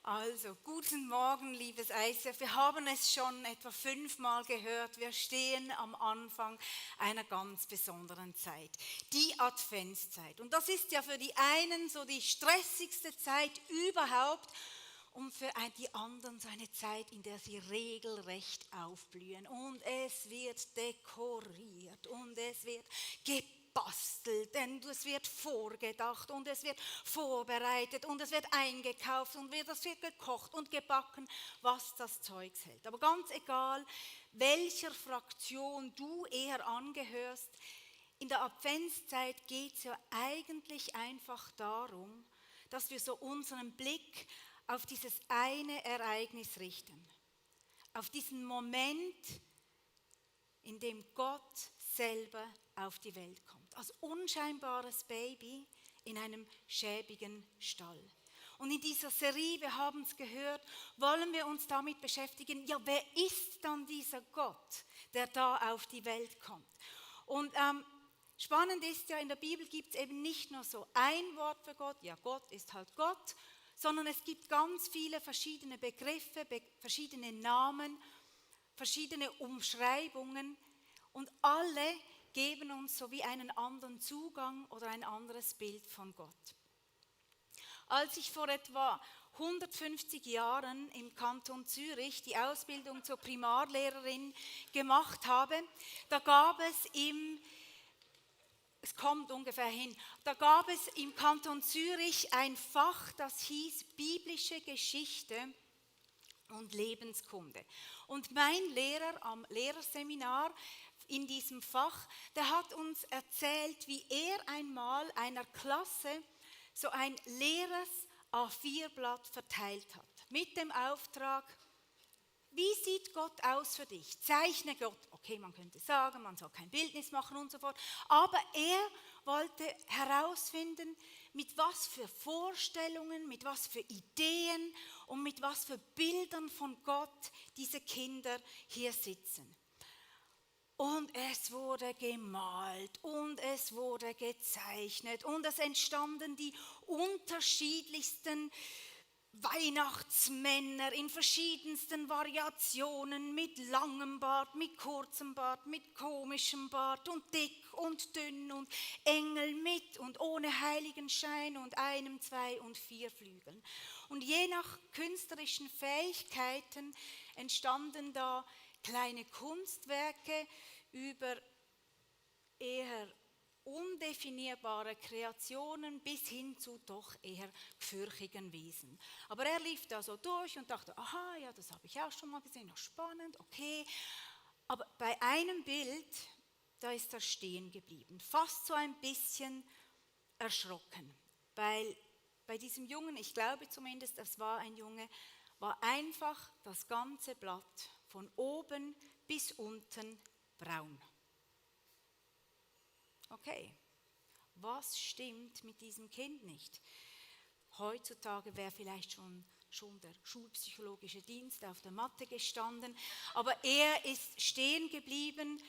Also, guten Morgen, liebes ICF. Wir haben es schon etwa 5-mal gehört. Wir stehen am Anfang einer ganz besonderen Zeit, die Adventszeit. Und das ist ja für die einen so die stressigste Zeit überhaupt und für die anderen so eine Zeit, in der sie regelrecht aufblühen. Und es wird dekoriert und es wird gebastelt, denn es wird vorgedacht und es wird vorbereitet und es wird eingekauft und es wird gekocht und gebacken, was das Zeugs hält. Aber ganz egal, welcher Fraktion du eher angehörst, in der Adventszeit geht es ja eigentlich einfach darum, dass wir so unseren Blick auf dieses eine Ereignis richten. Auf diesen Moment, in dem Gott selber auf die Welt kommt. Als unscheinbares Baby in einem schäbigen Stall. Und in dieser Serie, wir haben es gehört, wollen wir uns damit beschäftigen, ja, wer ist dann dieser Gott, der da auf die Welt kommt? Und spannend ist ja, in der Bibel gibt es eben nicht nur so ein Wort für Gott, ja, Gott ist halt Gott, sondern es gibt ganz viele verschiedene Begriffe, verschiedene Namen, verschiedene Umschreibungen und alle geben uns so wie einen anderen Zugang oder ein anderes Bild von Gott. Als ich vor etwa 150 Jahren im Kanton Zürich die Ausbildung zur Primarlehrerin gemacht habe, da gab es im Kanton Zürich ein Fach, das hieß biblische Geschichte und Lebenskunde. Und mein Lehrer am Lehrerseminar in diesem Fach, der hat uns erzählt, wie er einmal einer Klasse so ein leeres A4-Blatt verteilt hat. Mit dem Auftrag, wie sieht Gott aus für dich? Zeichne Gott. Okay, man könnte sagen, man soll kein Bildnis machen und so fort. Aber er wollte herausfinden, mit was für Vorstellungen, mit was für Ideen und mit was für Bildern von Gott diese Kinder hier sitzen. Und es wurde gemalt und es wurde gezeichnet und es entstanden die unterschiedlichsten Weihnachtsmänner in verschiedensten Variationen, mit langem Bart, mit kurzem Bart, mit komischem Bart und dick und dünn und Engel mit und ohne Heiligenschein und 1, 2 und 4 Flügeln. Und je nach künstlerischen Fähigkeiten entstanden da kleine Kunstwerke über eher undefinierbare Kreationen bis hin zu doch eher gefürchigen Wesen. Aber er lief da so durch und dachte, aha, ja, das habe ich auch schon mal gesehen, noch spannend, okay. Aber bei einem Bild, da ist er stehen geblieben, fast so ein bisschen erschrocken, weil bei diesem Jungen, ich glaube zumindest, es war ein Junge, war einfach das ganze Blatt von oben bis unten braun. Okay, was stimmt mit diesem Kind nicht? Heutzutage wäre vielleicht schon der schulpsychologische Dienst auf der Matte gestanden, aber er ist stehen geblieben,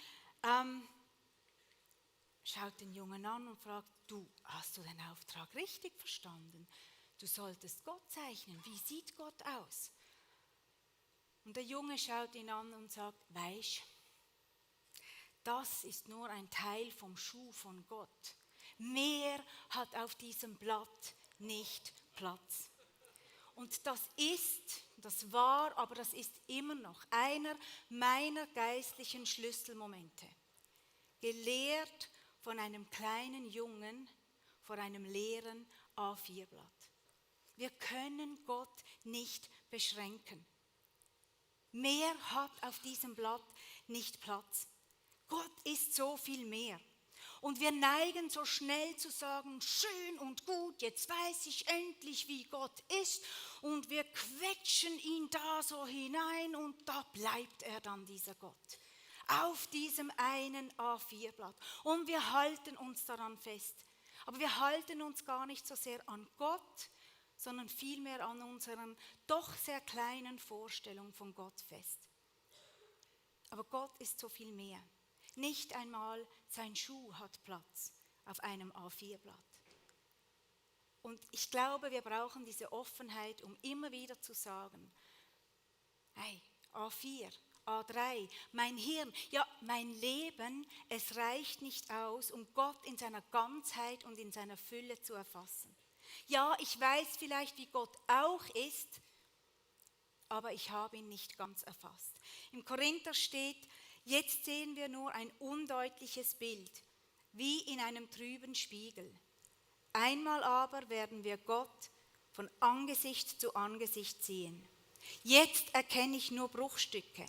schaut den Jungen an und fragt, du, hast du den Auftrag richtig verstanden? Du solltest Gott zeichnen, wie sieht Gott aus? Und der Junge schaut ihn an und sagt, weisst, das ist nur ein Teil vom Schuh von Gott. Mehr hat auf diesem Blatt nicht Platz. Und das war, aber das ist immer noch einer meiner geistlichen Schlüsselmomente. Gelehrt von einem kleinen Jungen vor einem leeren A4-Blatt. Wir können Gott nicht beschränken. Mehr hat auf diesem Blatt nicht Platz. Gott ist so viel mehr. Und wir neigen so schnell zu sagen, schön und gut, jetzt weiß ich endlich, wie Gott ist. Und wir quetschen ihn da so hinein und da bleibt er dann, dieser Gott. Auf diesem einen A4-Blatt. Und wir halten uns daran fest. Aber wir halten uns gar nicht so sehr an Gott, sondern vielmehr an unseren doch sehr kleinen Vorstellungen von Gott fest. Aber Gott ist so viel mehr. Nicht einmal sein Schuh hat Platz auf einem A4-Blatt. Und ich glaube, wir brauchen diese Offenheit, um immer wieder zu sagen, hey, A4, A3, mein Hirn, ja, mein Leben, es reicht nicht aus, um Gott in seiner Ganzheit und in seiner Fülle zu erfassen. Ja, ich weiß vielleicht, wie Gott auch ist, aber ich habe ihn nicht ganz erfasst. Im Korinther steht, jetzt sehen wir nur ein undeutliches Bild, wie in einem trüben Spiegel. Einmal aber werden wir Gott von Angesicht zu Angesicht sehen. Jetzt erkenne ich nur Bruchstücke.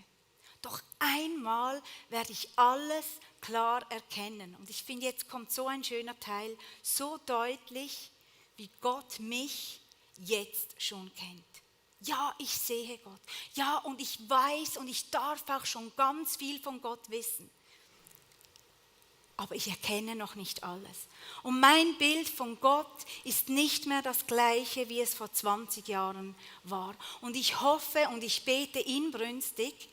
Doch einmal werde ich alles klar erkennen. Und ich finde, jetzt kommt so ein schöner Teil, so deutlich, wie Gott mich jetzt schon kennt. Ja, ich sehe Gott. Ja, und ich weiß und ich darf auch schon ganz viel von Gott wissen. Aber ich erkenne noch nicht alles. Und mein Bild von Gott ist nicht mehr das gleiche, wie es vor 20 Jahren war. Und ich hoffe und ich bete inbrünstig,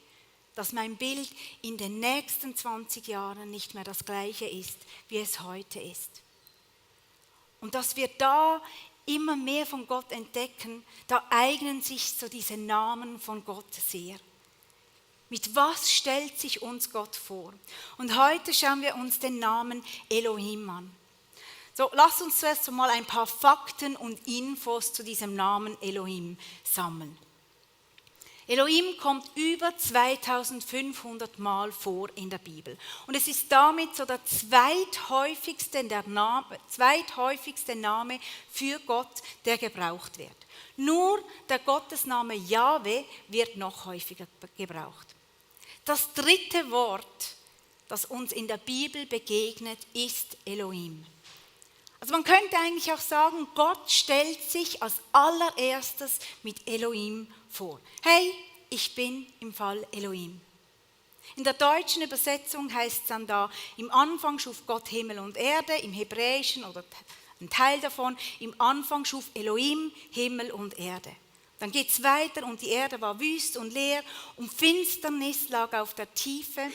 dass mein Bild in den nächsten 20 Jahren nicht mehr das gleiche ist, wie es heute ist. Und dass wir da immer mehr von Gott entdecken, da eignen sich so diese Namen von Gott sehr. Mit was stellt sich uns Gott vor? Und heute schauen wir uns den Namen Elohim an. So, lasst uns zuerst mal ein paar Fakten und Infos zu diesem Namen Elohim sammeln. Elohim kommt über 2500 Mal vor in der Bibel. Und es ist damit so der zweithäufigste Name für Gott, der gebraucht wird. Nur der Gottesname Jahwe wird noch häufiger gebraucht. Das dritte Wort, das uns in der Bibel begegnet, ist Elohim. Also man könnte eigentlich auch sagen, Gott stellt sich als allererstes mit Elohim vor. Hey, ich bin im Fall Elohim. In der deutschen Übersetzung heißt es dann da, im Anfang schuf Gott Himmel und Erde, im Hebräischen oder ein Teil davon, im Anfang schuf Elohim Himmel und Erde. Dann geht es weiter und die Erde war wüst und leer und Finsternis lag auf der Tiefe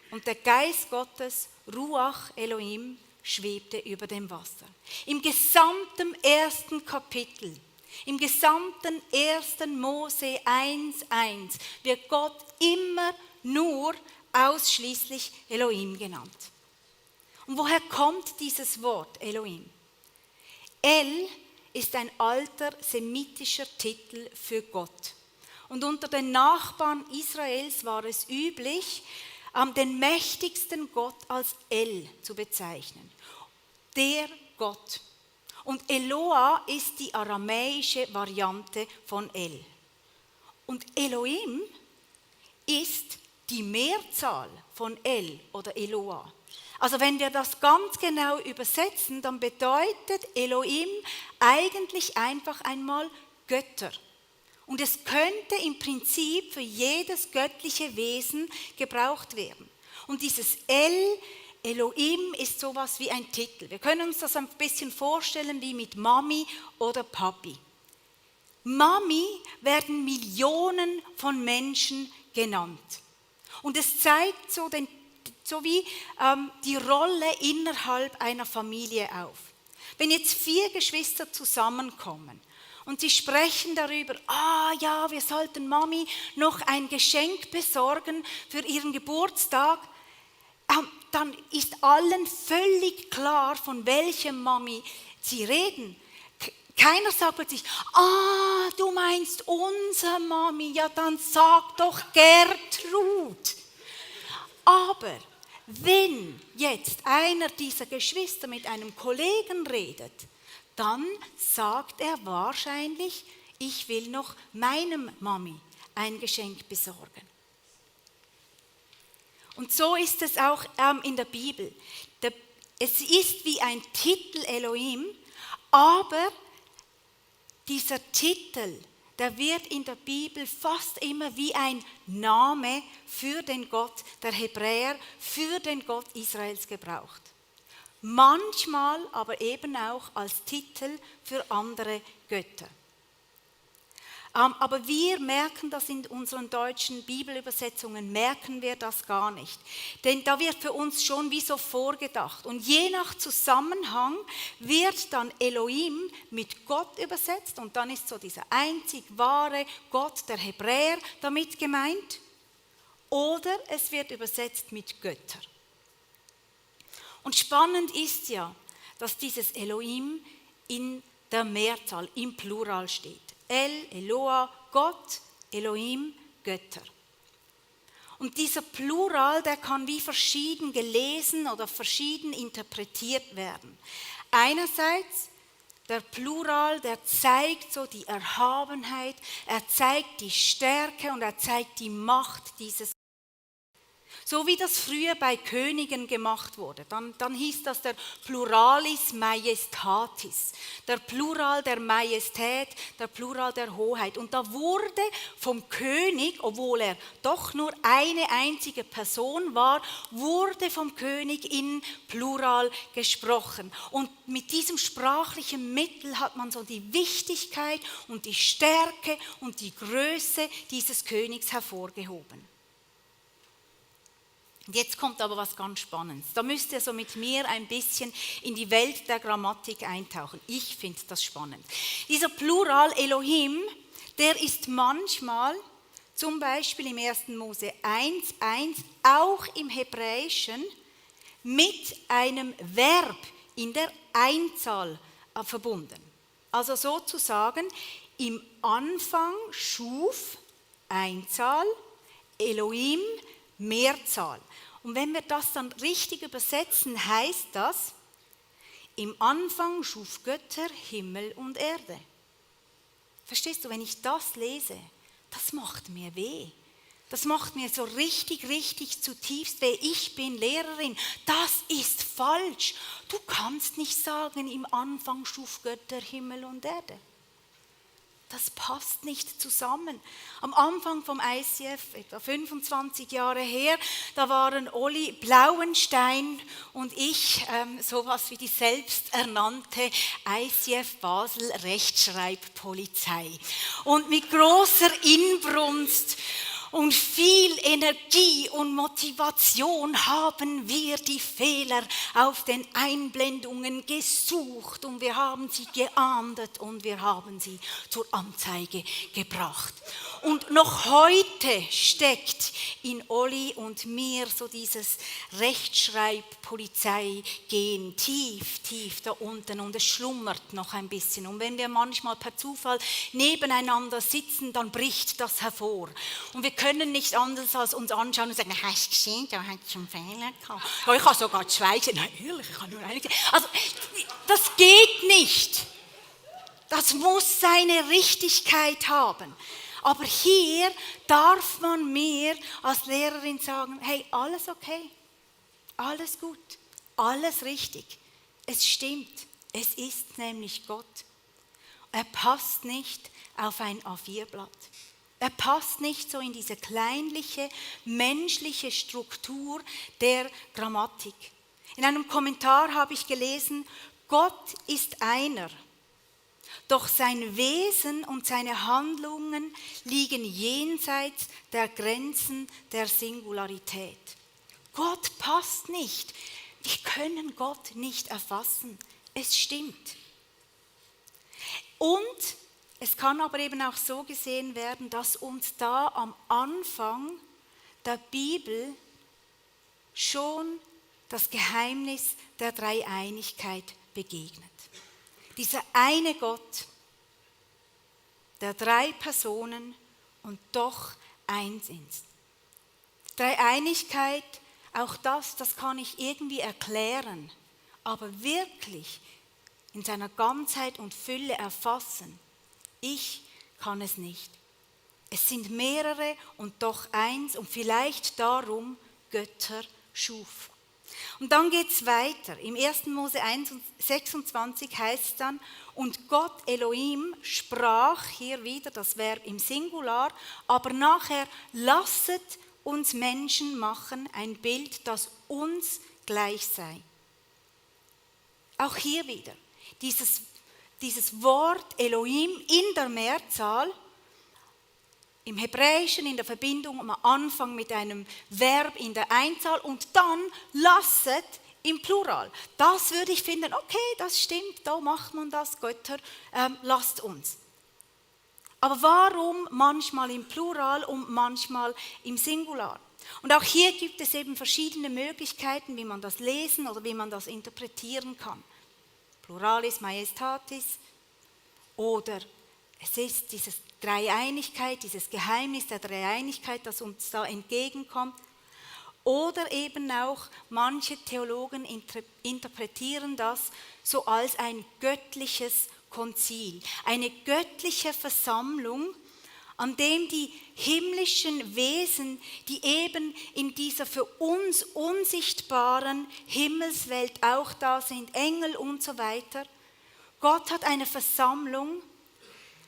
und der Geist Gottes, Ruach Elohim, schwebte über dem Wasser. Im gesamten ersten Kapitel, im gesamten 1. Mose 1,1 wird Gott immer nur ausschließlich Elohim genannt. Und woher kommt dieses Wort Elohim? El ist ein alter semitischer Titel für Gott. Und unter den Nachbarn Israels war es üblich, den mächtigsten Gott als El zu bezeichnen. Der Gott. Und Eloah ist die aramäische Variante von El. Und Elohim ist die Mehrzahl von El oder Eloah. Also wenn wir das ganz genau übersetzen, dann bedeutet Elohim eigentlich einfach einmal Götter. Und es könnte im Prinzip für jedes göttliche Wesen gebraucht werden. Und dieses Elohim ist sowas wie ein Titel. Wir können uns das ein bisschen vorstellen wie mit Mami oder Papi. Mami werden Millionen von Menschen genannt. Und es zeigt so wie die Rolle innerhalb einer Familie auf. Wenn jetzt 4 Geschwister zusammenkommen und sie sprechen darüber, ja, wir sollten Mami noch ein Geschenk besorgen für ihren Geburtstag, dann ist allen völlig klar, von welcher Mami sie reden. Keiner sagt plötzlich, du meinst unsere Mami, ja dann sag doch Gertrud. Aber wenn jetzt einer dieser Geschwister mit einem Kollegen redet, dann sagt er wahrscheinlich, ich will noch meinem Mami ein Geschenk besorgen. Und so ist es auch in der Bibel. Es ist wie ein Titel Elohim, aber dieser Titel, der wird in der Bibel fast immer wie ein Name für den Gott der Hebräer, für den Gott Israels gebraucht. Manchmal aber eben auch als Titel für andere Götter. Aber wir merken das in unseren deutschen Bibelübersetzungen, merken wir das gar nicht. Denn da wird für uns schon wie so vorgedacht. Und je nach Zusammenhang wird dann Elohim mit Gott übersetzt. Und dann ist so dieser einzig wahre Gott, der Hebräer, damit gemeint. Oder es wird übersetzt mit Götter. Und spannend ist ja, dass dieses Elohim in der Mehrzahl, im Plural steht. El, Eloah, Gott, Elohim, Götter. Und dieser Plural, der kann wie verschieden gelesen oder verschieden interpretiert werden. Einerseits der Plural, der zeigt so die Erhabenheit, er zeigt die Stärke und er zeigt die Macht dieses. So wie das früher bei Königen gemacht wurde. Dann hieß das der Pluralis Majestatis, der Plural der Majestät, der Plural der Hoheit. Und da wurde vom König, obwohl er doch nur eine einzige Person war, wurde vom König in Plural gesprochen. Und mit diesem sprachlichen Mittel hat man so die Wichtigkeit und die Stärke und die Größe dieses Königs hervorgehoben. Jetzt kommt aber was ganz Spannendes. Da müsst ihr so mit mir ein bisschen in die Welt der Grammatik eintauchen. Ich finde das spannend. Dieser Plural Elohim, der ist manchmal, zum Beispiel im 1. Mose 1,1, auch im Hebräischen mit einem Verb in der Einzahl verbunden. Also sozusagen im Anfang schuf Einzahl, Elohim Mehrzahl. Und wenn wir das dann richtig übersetzen, heißt das, im Anfang schuf Götter Himmel und Erde. Verstehst du, wenn ich das lese, das macht mir weh. Das macht mir so richtig, richtig zutiefst weh. Ich bin Lehrerin. Das ist falsch. Du kannst nicht sagen, im Anfang schuf Götter Himmel und Erde. Das passt nicht zusammen. Am Anfang vom ICF, etwa 25 Jahre her, da waren Olli Blauenstein und ich sowas wie die selbsternannte ICF Basel Rechtschreibpolizei. Und mit großer Inbrunst und viel Energie und Motivation haben wir die Fehler auf den Einblendungen gesucht und wir haben sie geahndet und wir haben sie zur Anzeige gebracht. Und noch heute steckt in Olli und mir so dieses Rechtschreibpolizei-Gen tief, tief da unten und es schlummert noch ein bisschen. Und wenn wir manchmal per Zufall nebeneinander sitzen, dann bricht das hervor. Und wir können nicht anders als uns anschauen und sagen, hast du gesehen, da hat es schon Fehler gehabt. Ja, ich habe sogar zwei gesehen. Nein, ehrlich, ich habe nur eine gesehen. Also, das geht nicht. Das muss seine Richtigkeit haben. Aber hier darf man mir als Lehrerin sagen, hey, alles okay, alles gut, alles richtig. Es stimmt, es ist nämlich Gott. Er passt nicht auf ein A4-Blatt. Er passt nicht so in diese kleinliche, menschliche Struktur der Grammatik. In einem Kommentar habe ich gelesen, Gott ist einer. Doch sein Wesen und seine Handlungen liegen jenseits der Grenzen der Singularität. Gott passt nicht. Wir können Gott nicht erfassen. Es stimmt. Und es kann aber eben auch so gesehen werden, dass uns da am Anfang der Bibel schon das Geheimnis der Dreieinigkeit begegnet. Dieser eine Gott, der drei Personen und doch eins ist. Dreieinigkeit, auch das kann ich irgendwie erklären, aber wirklich in seiner Ganzheit und Fülle erfassen, ich kann es nicht. Es sind mehrere und doch eins und vielleicht darum Götter schuf. Und dann geht es weiter. Im 1. Mose 1,26 heißt es dann, und Gott Elohim sprach, hier wieder das Verb im Singular, aber nachher lasset uns Menschen machen, ein Bild, das uns gleich sei. Auch hier wieder, dieses Wort Elohim in der Mehrzahl, Im Hebräischen in der Verbindung am Anfang mit einem Verb in der Einzahl und dann lasset im Plural. Das würde ich finden, okay, das stimmt, da macht man das, Götter, lasst uns. Aber warum manchmal im Plural und manchmal im Singular? Und auch hier gibt es eben verschiedene Möglichkeiten, wie man das lesen oder wie man das interpretieren kann. Pluralis Majestatis oder es ist diese Dreieinigkeit, dieses Geheimnis der Dreieinigkeit, das uns da entgegenkommt. Oder eben auch manche Theologen interpretieren das so als ein göttliches Konzil, eine göttliche Versammlung, an dem die himmlischen Wesen, die eben in dieser für uns unsichtbaren Himmelswelt auch da sind, Engel und so weiter. Gott hat eine Versammlung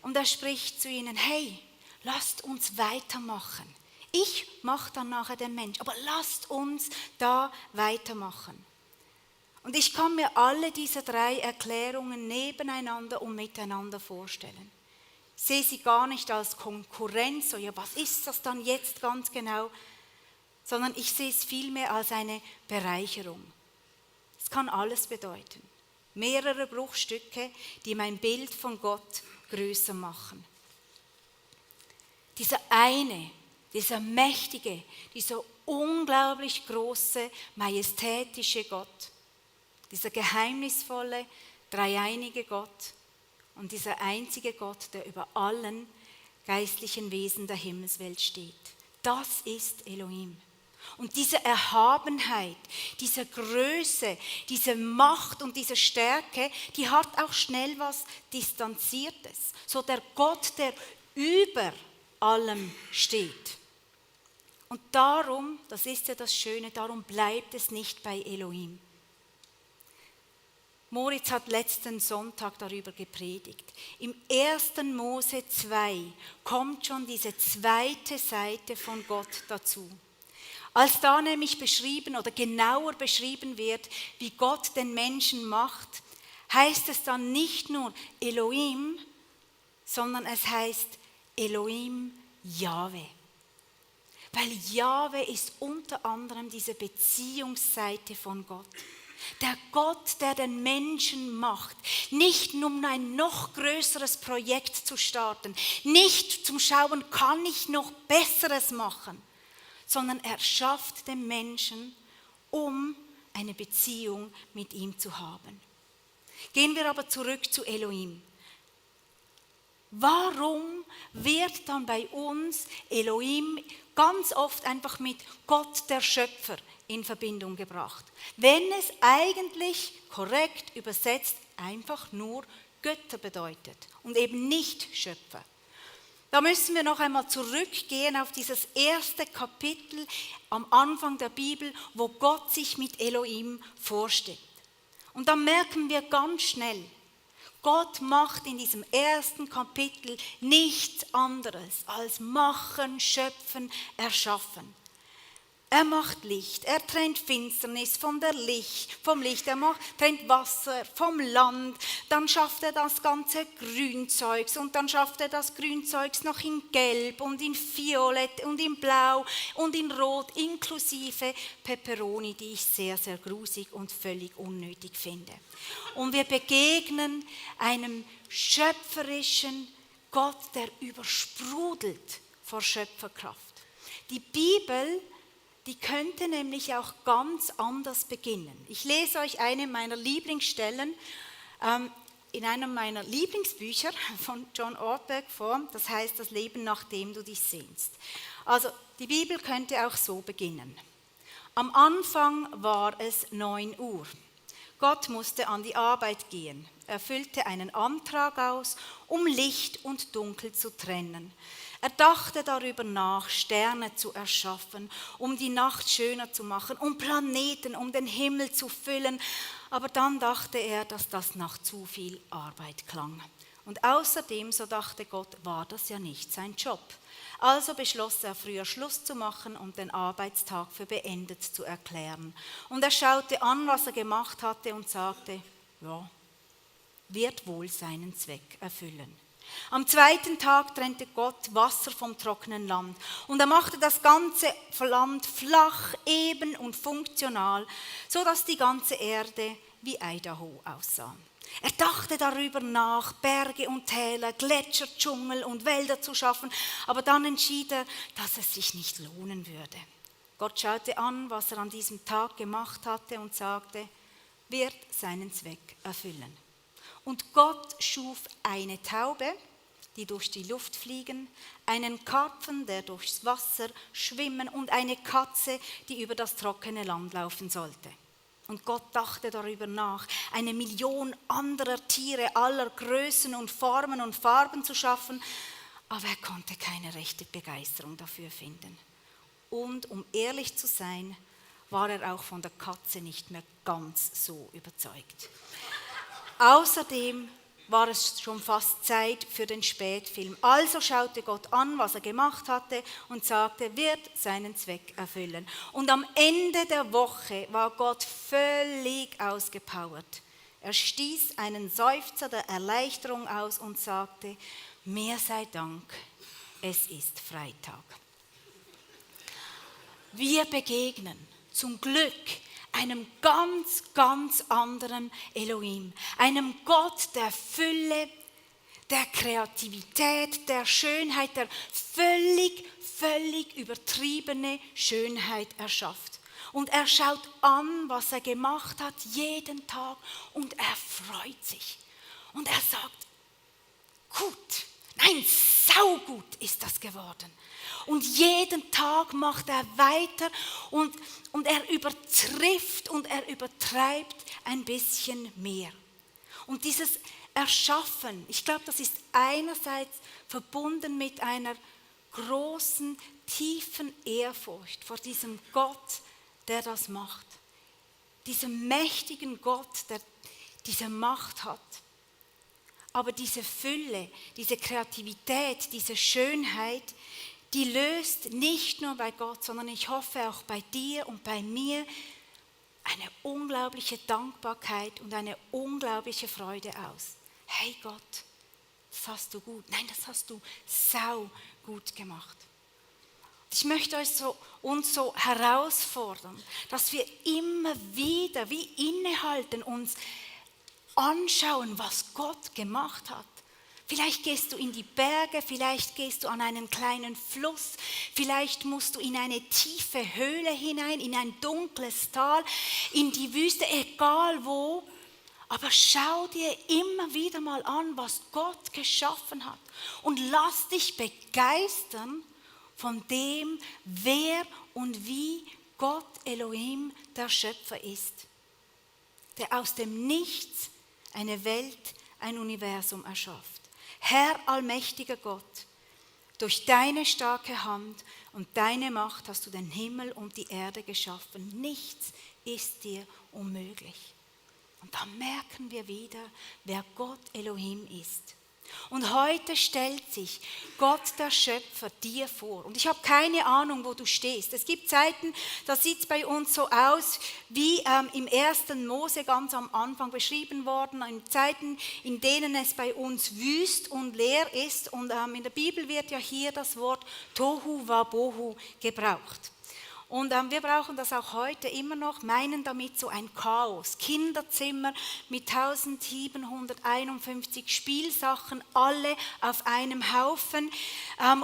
und er spricht zu ihnen, hey, lasst uns weitermachen. Ich mache dann nachher den Mensch, aber lasst uns da weitermachen. Und ich kann mir alle diese drei Erklärungen nebeneinander und miteinander vorstellen. Ich sehe sie gar nicht als Konkurrenz, so ja, was ist das dann jetzt ganz genau, sondern ich sehe es vielmehr als eine Bereicherung. Es kann alles bedeuten. Mehrere Bruchstücke, die mein Bild von Gott größer machen. Dieser eine, dieser mächtige, dieser unglaublich große, majestätische Gott, dieser geheimnisvolle, dreieinige Gott und dieser einzige Gott, der über allen geistlichen Wesen der Himmelswelt steht. Das ist Elohim. Und diese Erhabenheit, diese Größe, diese Macht und diese Stärke, die hat auch schnell was Distanziertes. So der Gott, der über allem steht. Und darum, das ist ja das Schöne, darum bleibt es nicht bei Elohim. Moritz hat letzten Sonntag darüber gepredigt. Im 1. Mose 2 kommt schon diese zweite Seite von Gott dazu. Als da nämlich beschrieben oder genauer beschrieben wird, wie Gott den Menschen macht, heißt es dann nicht nur Elohim, sondern es heißt Elohim Jahwe. Weil Jahwe ist unter anderem diese Beziehungsseite von Gott. Der Gott, der den Menschen macht, nicht nur um ein noch größeres Projekt zu starten, nicht zum Schauen, kann ich noch Besseres machen, sondern er schafft den Menschen, um eine Beziehung mit ihm zu haben. Gehen wir aber zurück zu Elohim. Warum wird dann bei uns Elohim ganz oft einfach mit Gott der Schöpfer in Verbindung gebracht, wenn es eigentlich korrekt übersetzt einfach nur Götter bedeutet und eben nicht Schöpfer? Da müssen wir noch einmal zurückgehen auf dieses erste Kapitel am Anfang der Bibel, wo Gott sich mit Elohim vorstellt. Und da merken wir ganz schnell, Gott macht in diesem ersten Kapitel nichts anderes als machen, schöpfen, erschaffen. Er macht Licht, er trennt Finsternis vom Licht, er trennt Wasser vom Land, dann schafft er das ganze Grünzeugs und dann schafft er das Grünzeugs noch in Gelb und in Violett und in Blau und in Rot, inklusive Peperoni, die ich sehr, sehr grusig und völlig unnötig finde. Und wir begegnen einem schöpferischen Gott, der übersprudelt vor Schöpferkraft. Die Bibel, die könnte nämlich auch ganz anders beginnen. Ich lese euch eine meiner Lieblingsstellen in einem meiner Lieblingsbücher von John Ortberg vor. Das heißt, das Leben, nach dem du dich sehnst. Also, die Bibel könnte auch so beginnen. Am Anfang war es 9 Uhr. Gott musste an die Arbeit gehen. Er füllte einen Antrag aus, um Licht und Dunkel zu trennen. Er dachte darüber nach, Sterne zu erschaffen, um die Nacht schöner zu machen, um Planeten, um den Himmel zu füllen. Aber dann dachte er, dass das nach zu viel Arbeit klang. Und außerdem, so dachte Gott, war das ja nicht sein Job. Also beschloss er, früher Schluss zu machen und den Arbeitstag für beendet zu erklären. Und er schaute an, was er gemacht hatte und sagte, ja, wird wohl seinen Zweck erfüllen. Am zweiten Tag trennte Gott Wasser vom trockenen Land und er machte das ganze Land flach, eben und funktional, sodass die ganze Erde wie Idaho aussah. Er dachte darüber nach, Berge und Täler, Gletscher, Dschungel und Wälder zu schaffen, aber dann entschied er, dass es sich nicht lohnen würde. Gott schaute an, was er an diesem Tag gemacht hatte und sagte, wird seinen Zweck erfüllen. Und Gott schuf eine Taube, die durch die Luft fliegen, einen Karpfen, der durchs Wasser schwimmen und eine Katze, die über das trockene Land laufen sollte. Und Gott dachte darüber nach, 1.000.000 anderer Tiere aller Größen und Formen und Farben zu schaffen, aber er konnte keine rechte Begeisterung dafür finden. Und um ehrlich zu sein, war er auch von der Katze nicht mehr ganz so überzeugt. Außerdem war es schon fast Zeit für den Spätfilm. Also schaute Gott an, was er gemacht hatte und sagte, wird seinen Zweck erfüllen. Und am Ende der Woche war Gott völlig ausgepowert. Er stieß einen Seufzer der Erleichterung aus und sagte, mir sei Dank, es ist Freitag. Wir begegnen zum Glück einem ganz, ganz anderen Elohim, einem Gott der Fülle, der Kreativität, der Schönheit, der völlig übertriebene Schönheit erschafft. Und er schaut an, was er gemacht hat, jeden Tag, und er freut sich. Und er sagt, gut, nein, saugut ist das geworden. Und jeden Tag macht er weiter und er übertrifft und er übertreibt ein bisschen mehr. Und dieses Erschaffen, ich glaube, das ist einerseits verbunden mit einer großen, tiefen Ehrfurcht vor diesem Gott, der das macht. Diesem mächtigen Gott, der diese Macht hat. Aber diese Fülle, diese Kreativität, diese Schönheit, die löst nicht nur bei Gott, sondern ich hoffe auch bei dir und bei mir eine unglaubliche Dankbarkeit und eine unglaubliche Freude aus. Hey Gott, das hast du gut. Nein, das hast du sau gut gemacht. Ich möchte uns so herausfordern, dass wir immer wieder wie innehalten, uns anschauen, was Gott gemacht hat. Vielleicht gehst du in die Berge, vielleicht gehst du an einen kleinen Fluss, vielleicht musst du in eine tiefe Höhle hinein, in ein dunkles Tal, in die Wüste, egal wo. Aber schau dir immer wieder mal an, was Gott geschaffen hat. Und lass dich begeistern von dem, wer und wie Gott Elohim, der Schöpfer ist. Der aus dem Nichts eine Welt, ein Universum erschafft. Herr allmächtiger Gott, durch deine starke Hand und deine Macht hast du den Himmel und die Erde geschaffen. Nichts ist dir unmöglich. Und da merken wir wieder, wer Gott Elohim ist. Und heute stellt sich Gott, der Schöpfer, dir vor. Und ich habe keine Ahnung, wo du stehst. Es gibt Zeiten, da sieht es bei uns so aus, wie im 1. Mose ganz am Anfang beschrieben worden, in Zeiten, in denen es bei uns wüst und leer ist. Und in der Bibel wird ja hier das Wort Tohu Wabohu gebraucht. Und wir brauchen das auch heute immer noch, meinen damit so ein Chaos. Kinderzimmer mit 1751 Spielsachen, alle auf einem Haufen.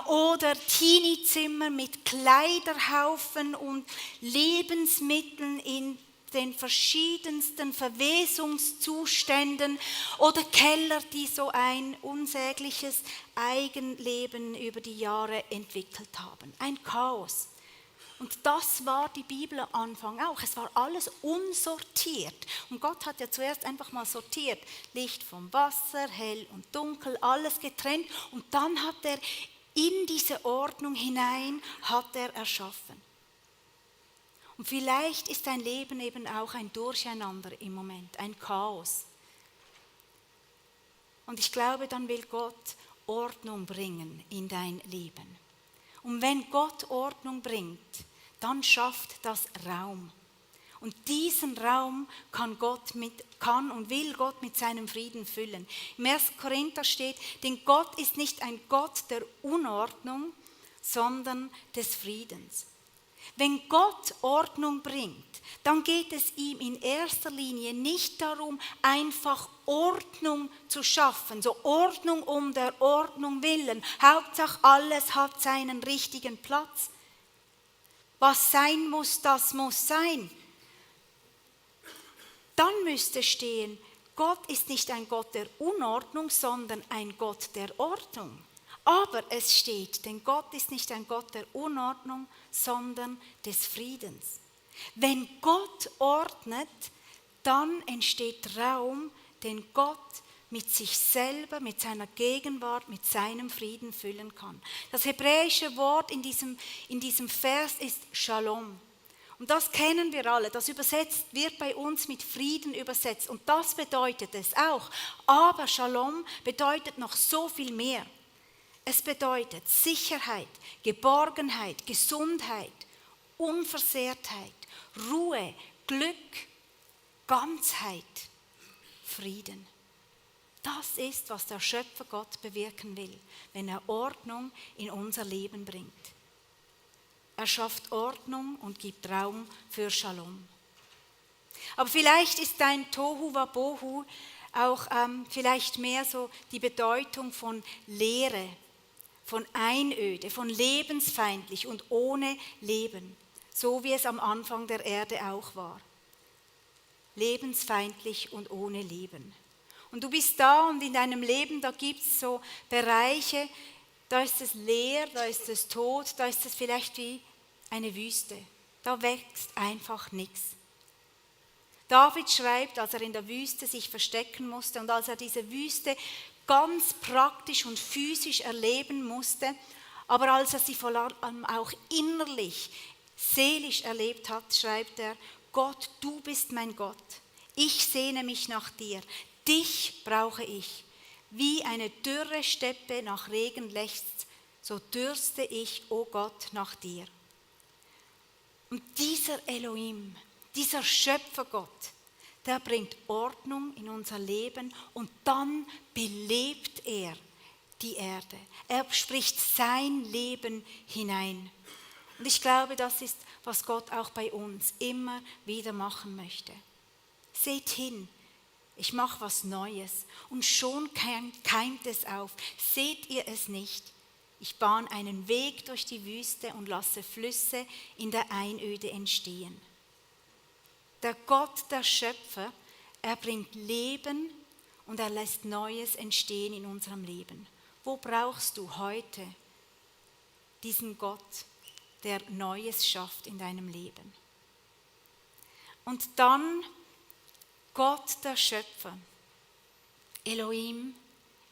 Oder Teenie-Zimmer mit Kleiderhaufen und Lebensmitteln in den verschiedensten Verwesungszuständen. Oder Keller, die so ein unsägliches Eigenleben über die Jahre entwickelt haben. Ein Chaos. Und das war die Bibel am Anfang auch. Es war alles unsortiert. Und Gott hat ja zuerst einfach mal sortiert. Licht vom Wasser, hell und dunkel, alles getrennt. Und dann hat er in diese Ordnung hinein, hat er erschaffen. Und vielleicht ist dein Leben eben auch ein Durcheinander im Moment, ein Chaos. Und ich glaube, dann will Gott Ordnung bringen in dein Leben. Und wenn Gott Ordnung bringt, dann schafft das Raum. Und diesen Raum kann und will Gott mit seinem Frieden füllen. Im 1. Korinther steht, denn Gott ist nicht ein Gott der Unordnung, sondern des Friedens. Wenn Gott Ordnung bringt, dann geht es ihm in erster Linie nicht darum, einfach Ordnung zu schaffen, so Ordnung um der Ordnung willen. Hauptsache alles hat seinen richtigen Platz. Was sein muss, das muss sein. Dann müsste stehen, Gott ist nicht ein Gott der Unordnung, sondern ein Gott der Ordnung. Aber es steht, denn Gott ist nicht ein Gott der Unordnung, sondern des Friedens. Wenn Gott ordnet, dann entsteht Raum, den Gott mit sich selber, mit seiner Gegenwart, mit seinem Frieden füllen kann. Das hebräische Wort in diesem Vers ist Shalom. Und das kennen wir alle, das wird bei uns mit Frieden übersetzt und das bedeutet es auch. Aber Shalom bedeutet noch so viel mehr. Es bedeutet Sicherheit, Geborgenheit, Gesundheit, Unversehrtheit, Ruhe, Glück, Ganzheit, Frieden. Das ist, was der Schöpfer Gott bewirken will, wenn er Ordnung in unser Leben bringt. Er schafft Ordnung und gibt Raum für Shalom. Aber vielleicht ist dein Tohu Wabohu auch vielleicht mehr so die Bedeutung von Leere, von Einöde, von lebensfeindlich und ohne Leben, so wie es am Anfang der Erde auch war. Lebensfeindlich und ohne Leben. Und du bist da und in deinem Leben, da gibt es so Bereiche, da ist es leer, da ist es tot, da ist es vielleicht wie eine Wüste. Da wächst einfach nichts. David schreibt, als er in der Wüste sich verstecken musste und als er diese Wüste ganz praktisch und physisch erleben musste, aber als er sie vor allem auch innerlich, seelisch erlebt hat, schreibt er, Gott, du bist mein Gott. Ich sehne mich nach dir. Dich brauche ich. Wie eine dürre Steppe nach Regen lechzt, so dürste ich, o Gott, nach dir. Und dieser Elohim, dieser Schöpfergott, der bringt Ordnung in unser Leben und dann belebt er die Erde. Er spricht sein Leben hinein. Und ich glaube, das ist, was Gott auch bei uns immer wieder machen möchte. Seht hin, ich mache was Neues und schon keimt es auf. Seht ihr es nicht? Ich bahne einen Weg durch die Wüste und lasse Flüsse in der Einöde entstehen. Der Gott, der Schöpfer, er bringt Leben und er lässt Neues entstehen in unserem Leben. Wo brauchst du heute diesen Gott, der Neues schafft in deinem Leben? Und dann Gott, der Schöpfer, Elohim,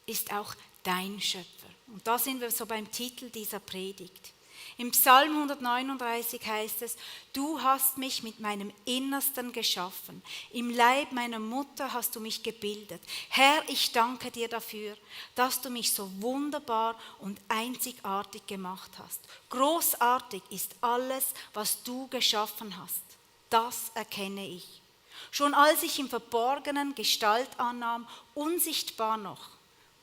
ist auch dein Schöpfer. Und da sind wir so beim Titel dieser Predigt. Im Psalm 139 heißt es, du hast mich mit meinem Innersten geschaffen. Im Leib meiner Mutter hast du mich gebildet. Herr, ich danke dir dafür, dass du mich so wunderbar und einzigartig gemacht hast. Großartig ist alles, was du geschaffen hast. Das erkenne ich. Schon als ich im Verborgenen Gestalt annahm, unsichtbar noch,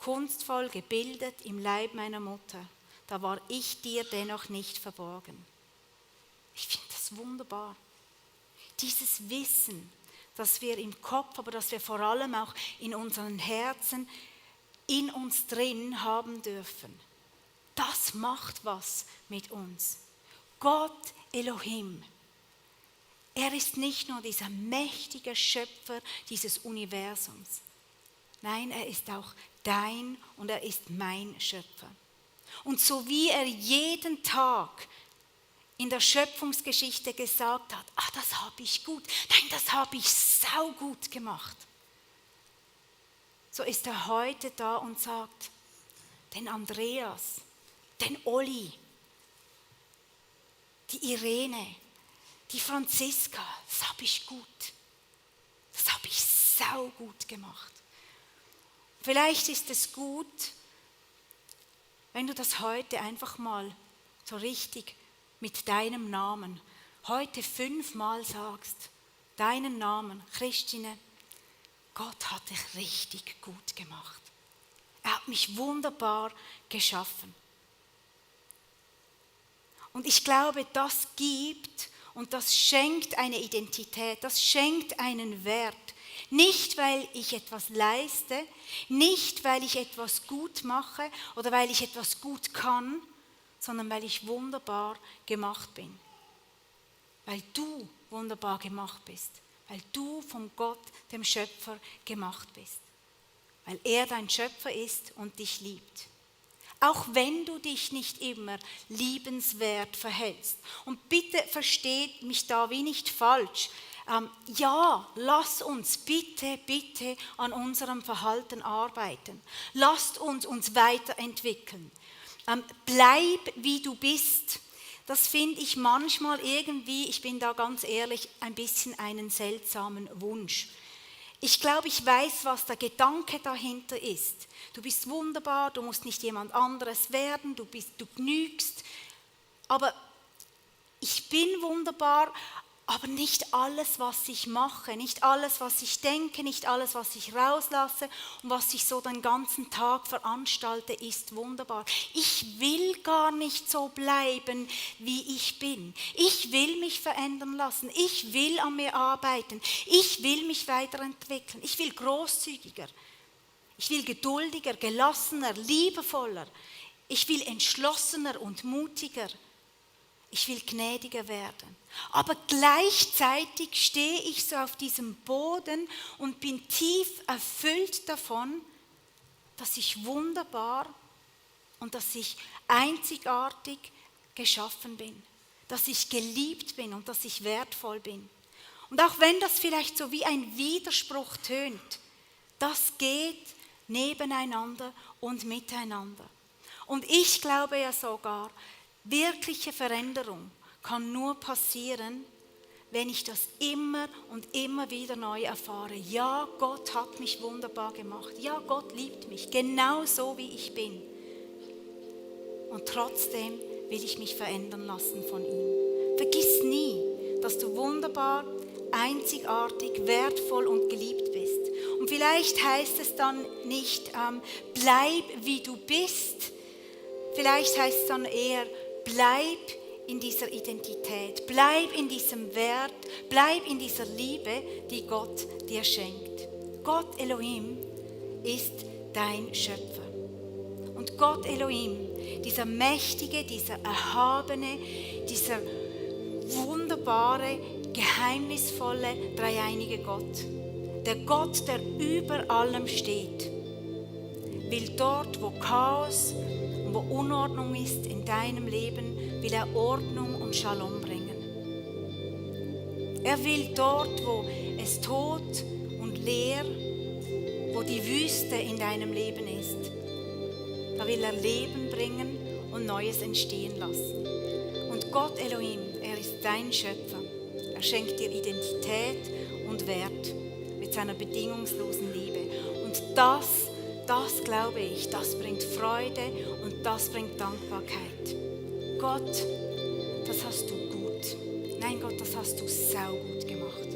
kunstvoll gebildet im Leib meiner Mutter, da war ich dir dennoch nicht verborgen. Ich finde das wunderbar. Dieses Wissen, das wir im Kopf, aber das wir vor allem auch in unseren Herzen, in uns drin haben dürfen, das macht was mit uns. Gott Elohim, er ist nicht nur dieser mächtige Schöpfer dieses Universums. Nein, er ist auch dein und er ist mein Schöpfer. Und so wie er jeden Tag in der Schöpfungsgeschichte gesagt hat, das habe ich gut, nein, das habe ich saugut gemacht, so ist er heute da und sagt, den Andreas, den Olli, die Irene, die Franziska, das habe ich gut, das habe ich saugut gemacht. Vielleicht ist es gut, wenn du das heute einfach mal so richtig mit deinem Namen heute 5-mal sagst. deinen Namen, Christine, Gott hat dich richtig gut gemacht. Er hat mich wunderbar geschaffen. Und ich glaube, das gibt und das schenkt eine Identität, das schenkt einen Wert. Nicht, weil ich etwas leiste, nicht, weil ich etwas gut mache oder weil ich etwas gut kann, sondern weil ich wunderbar gemacht bin. Weil du wunderbar gemacht bist. Weil du von Gott, dem Schöpfer, gemacht bist. Weil er dein Schöpfer ist und dich liebt. Auch wenn du dich nicht immer liebenswert verhältst. Und bitte versteht mich da wie nicht falsch. Ja, lass uns bitte an unserem Verhalten arbeiten. Lasst uns weiterentwickeln. Bleib wie du bist. Das finde ich manchmal irgendwie, ich bin da ganz ehrlich, ein bisschen einen seltsamen Wunsch. Ich glaube, ich weiß, was der Gedanke dahinter ist. Du bist wunderbar, du musst nicht jemand anderes werden, du genügst. Aber ich bin wunderbar, aber nicht alles, was ich mache, nicht alles, was ich denke, nicht alles, was ich rauslasse und was ich so den ganzen Tag veranstalte, ist wunderbar. Ich will gar nicht so bleiben, wie ich bin. Ich will mich verändern lassen. Ich will an mir arbeiten. Ich will mich weiterentwickeln. Ich will großzügiger. Ich will geduldiger, gelassener, liebevoller. Ich will entschlossener und mutiger. Ich will gnädiger werden. Aber gleichzeitig stehe ich so auf diesem Boden und bin tief erfüllt davon, dass ich wunderbar und dass ich einzigartig geschaffen bin. Dass ich geliebt bin und dass ich wertvoll bin. Und auch wenn das vielleicht so wie ein Widerspruch tönt, das geht nebeneinander und miteinander. Und ich glaube ja sogar, wirkliche Veränderung kann nur passieren, wenn ich das immer und immer wieder neu erfahre. Ja, Gott hat mich wunderbar gemacht. Ja, Gott liebt mich, genau so wie ich bin. Und trotzdem will ich mich verändern lassen von ihm. Vergiss nie, dass du wunderbar, einzigartig, wertvoll und geliebt bist. Und vielleicht heißt es dann nicht, bleib wie du bist. Vielleicht heißt es dann eher, bleib in dieser Identität, bleib in diesem Wert, bleib in dieser Liebe, die Gott dir schenkt. Gott Elohim ist dein Schöpfer. Und Gott Elohim, dieser mächtige, dieser erhabene, dieser wunderbare, geheimnisvolle, dreieinige Gott, der Gott, der über allem steht, will dort, wo Chaos und wo Unordnung ist in deinem Leben, will er Ordnung und Shalom bringen. Er will dort, wo es tot und leer, wo die Wüste in deinem Leben ist, da will er Leben bringen und Neues entstehen lassen. Und Gott Elohim, er ist dein Schöpfer. Er schenkt dir Identität und Wert mit seiner bedingungslosen Liebe. Und das glaube ich, das bringt Freude und das bringt Dankbarkeit. Gott, das hast du gut. Nein, Gott, das hast du saugut gemacht.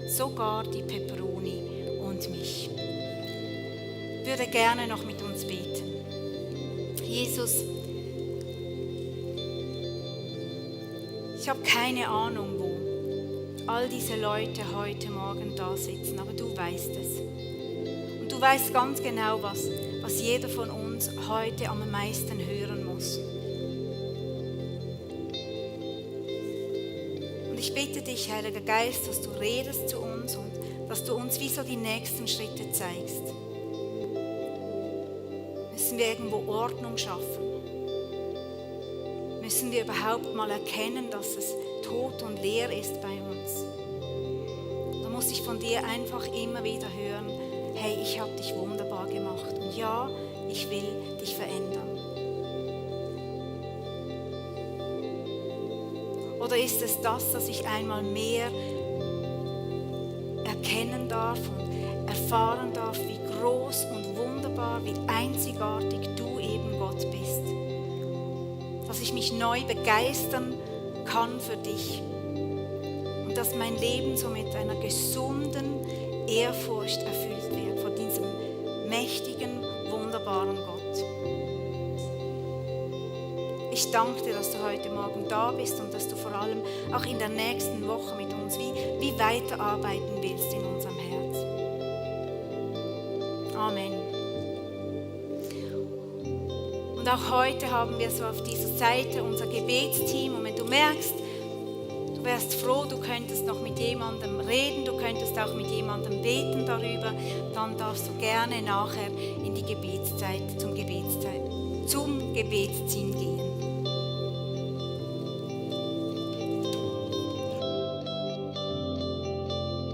Sogar die Peperoni und mich. Ich würde gerne noch mit uns beten. Jesus, ich habe keine Ahnung, wo all diese Leute heute Morgen da sitzen, aber du weißt es. Und du weißt ganz genau, was jeder von uns heute am meisten hören muss. Und ich bitte dich, Heiliger Geist, dass du redest zu uns und dass du uns wie so die nächsten Schritte zeigst. Müssen wir irgendwo Ordnung schaffen? Müssen wir überhaupt mal erkennen, dass es tot und leer ist bei uns? Da muss ich von dir einfach immer wieder hören, hey, ich habe dich wunderbar gemacht und ja, ich will dich verändern. Oder ist es das, dass ich einmal mehr erkennen darf und erfahren darf, wie groß und wunderbar, wie einzigartig du eben Gott bist? Dass ich mich neu begeistern kann für dich und und dass mein Leben so mit einer gesunden Ehrfurcht erfüllt wird vor diesem mächtigen, wunderbaren Gott. Ich danke dir, dass du heute Morgen da bist und dass du vor allem auch in der nächsten Woche mit uns wie weiterarbeiten willst in unserem Herz. Amen. Und auch heute haben wir so auf dieser Seite unser Gebetsteam. Und wenn du merkst, du wärst froh, du könntest noch mit jemandem reden, du könntest auch mit jemandem beten darüber, dann darfst du gerne nachher in die Gebetszeit, zum Gebetsteam gehen.